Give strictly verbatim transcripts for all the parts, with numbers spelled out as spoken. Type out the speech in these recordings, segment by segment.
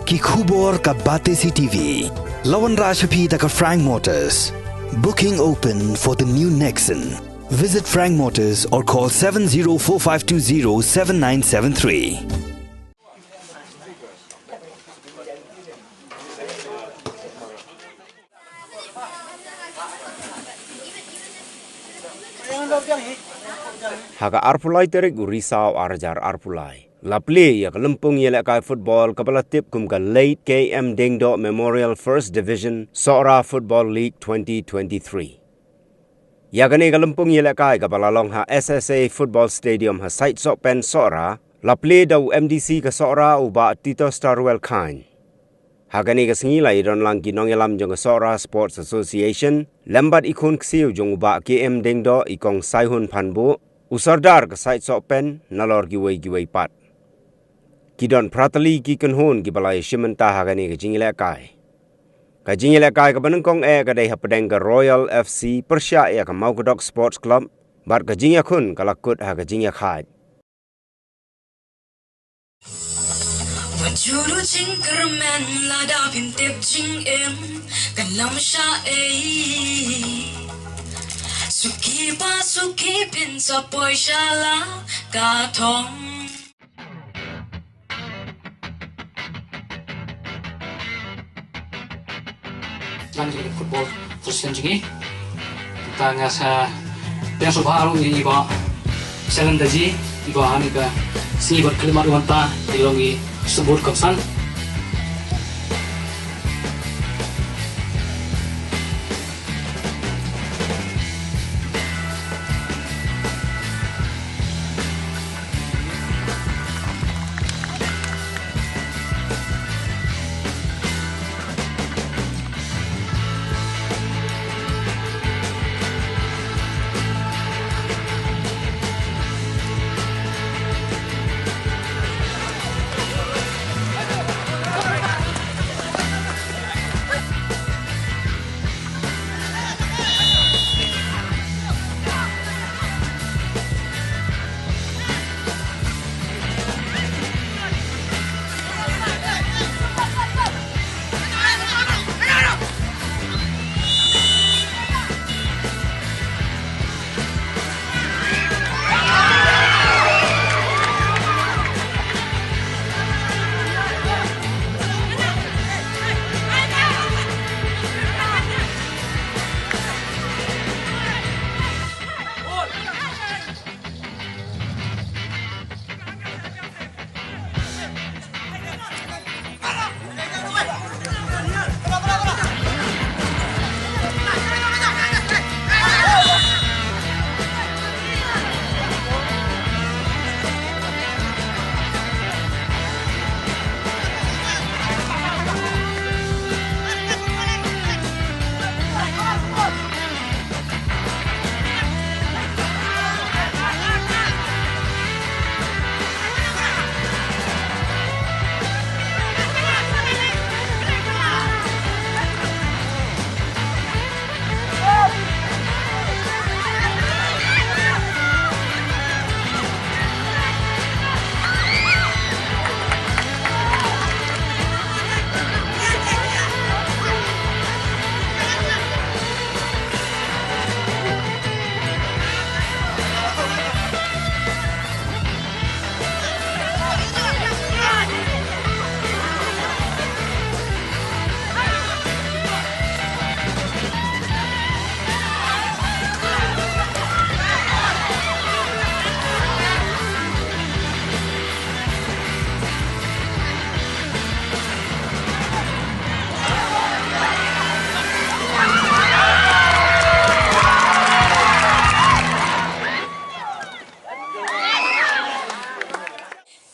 Ki khubor ka Batesi T V. La wanrah sha phi da ka Frank Motors. Booking open for the new Nexon. Visit Frank Motors or call seven zero four five two zero seven nine seven three. Ha ka arphew lai tarik u Risaw ar hajar arphew lai, la plie ïa ka lympung ïalehkai football kaba la tip kum ka Late K M Diengdoh Memorial First Division Sohra Football League twenty twenty-three. Ïa kane ka lympung ïalehkai kaba la long ha S S A Football Stadium ha Saitsohpen Sohra, la plie da u M D C ka Sohra u Bah Titosstarwell Chyne. Ha kane ka sngi la ïadon lang ki nongïalam jong ka Sohra Sports Association, lem bad i khun ksiew jong u Bah K M Diengdoh, i Kong Saihun Phanbuh, u Sordar ka Saitsohpen, nalor kiwei kiwei pat. Ki don phra tylli ki kynhun kiba la ïashim bynta ha kane ka jingïalehkai. Ka jingïalehkai kaba nyngkong eh ka dei hapdeng ka Royal F C pyrshah ïa ka Mawkdok Sports Club, bad ka jingïakhun ka la kut ha ka jingïakhaid. Wat ju duh jingkyrmen lada phin tip jingim kan lam sha ei. Suki pa suki phin sa poi sha la ka thong. Ngan ïa football president jong ngi. Te nga sa pdiang sngewbha ruh ïa i Bah Selen Daji, i ba ha kane ka sngi bad khyllipmat mynta i long i sngewbha kongsan.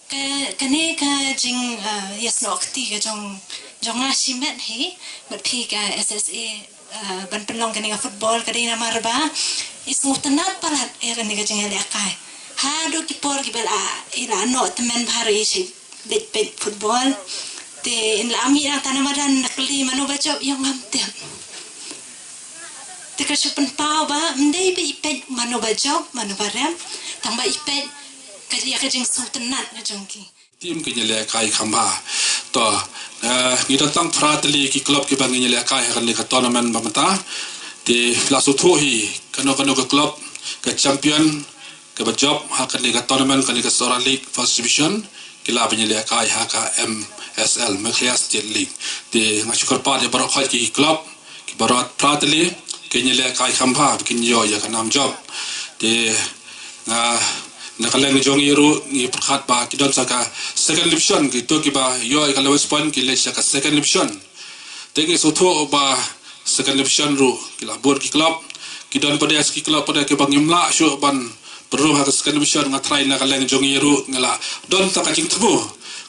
Ka, kane ka jing, ah, ïasnoh kti ka jong, jong nga shimet hi, bad phi ka S S A, ah, ban pynlong kane ka football ka dei namar ba i sngewtynnat palat ïa kane ka jingïalehkai. Haduh ki por kiba la, i la noh tymmen bha ruh i shait beit beit football. Te in la mih nangta na madan na kylli mano ba jop ïa ngam tip. Te ka shu pynpaw ba ym dei ba i peit mano ba jop mano ba rem, tang ba i peit ka ïa ka jingsngewtynnat ka jong ki. Tim ka jingïalehkai kham bha. To Ngi don tang phra tylli ki club kiba ngin ïalehkai ha kane ka tournament ba mynta. Te la sngewthuh hi kano kano ka club ka champion kaba jop ha kane ka tournament, kane ka Sohra League First Division, ki lah ban ïalehkai ha ka M S L, Meghalaya State League. Te nga shu kyrpad ïa baroh khoit ki club kiba rot phra tylli kin ïalehkai kham bha ba kin ïoh ïa ka nam jop. Te nga, na ka liang jong ngi ruh ngi pyrkhat ba ki don sa ka second division, kito kiba ïoh ïa ka lowest point ki leit sha ka second division. Te ngi sngewthuh ba second division ruh ki la bun ki club, ki don pat de ki club pat de kiba ngim lah shuh ban pynrung ha ka second division. Nga tharai na ka liang jong ngi ruh ngi la don tang ka jingthmu.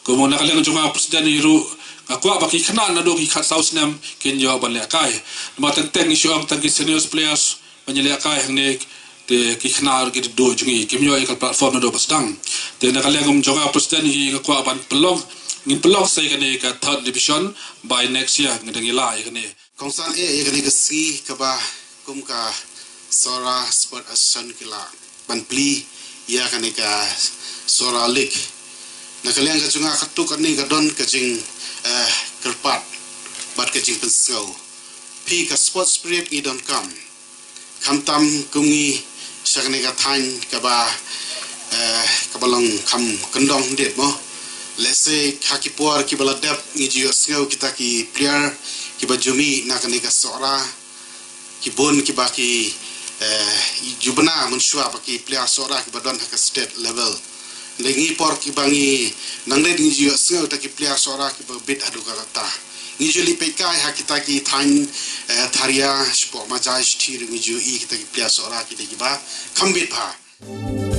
Kumno na ka liang jong nga president ngi ruh nga kwah ba ki khynnah naduh ki khatsaw snem kin ïoh ban lehkai. Namar teng teng ngi shu ong tang ki senior players ban ïalehkai hangne, te ki khynnah ki duh jong ngi kim ïoh ïa ka platform naduh ba sdang. Te na ka liang jong nga president ngi nga kwah ban pynlong, ngin pynlong sa ïa kane ka third division by next year, ngi dang ïa lah ïa kane. Kongsan eh ïa kane ka sngi kaba kum ka Sohra Sport Association ki lah ban plie ïa kane ka Sohra League. Na ka liang ka jong nga katto katne ka don ka jing, eh, kyrpad bad ka jingpynsngew. Phi ka sport spirit ngi donkam. Khamtam kum ngi sha kane ka thaiñ kaba, eh, kaba long kham kyndong dit mo. Lehse ha ki por kiba la dep ngi ju ïohsngew kita ki player kiba ju mih na kane ka Sohra, ki bun kiba ki, eh, ju bna mynshuwa ba ki player Sohra kiba don ha ka state level. Hynrei ngi por kiba ngi nang rit ngi ju ïohsngew ta ki player Sohra kiba bit haduh katta. Ngi ju leit peitkai ha kita ki thaiñ, eh, Tharia, shapoh Majai, Shithi ruh ngi ju i kita ki player Sohra ki dei kiba kham bit bha.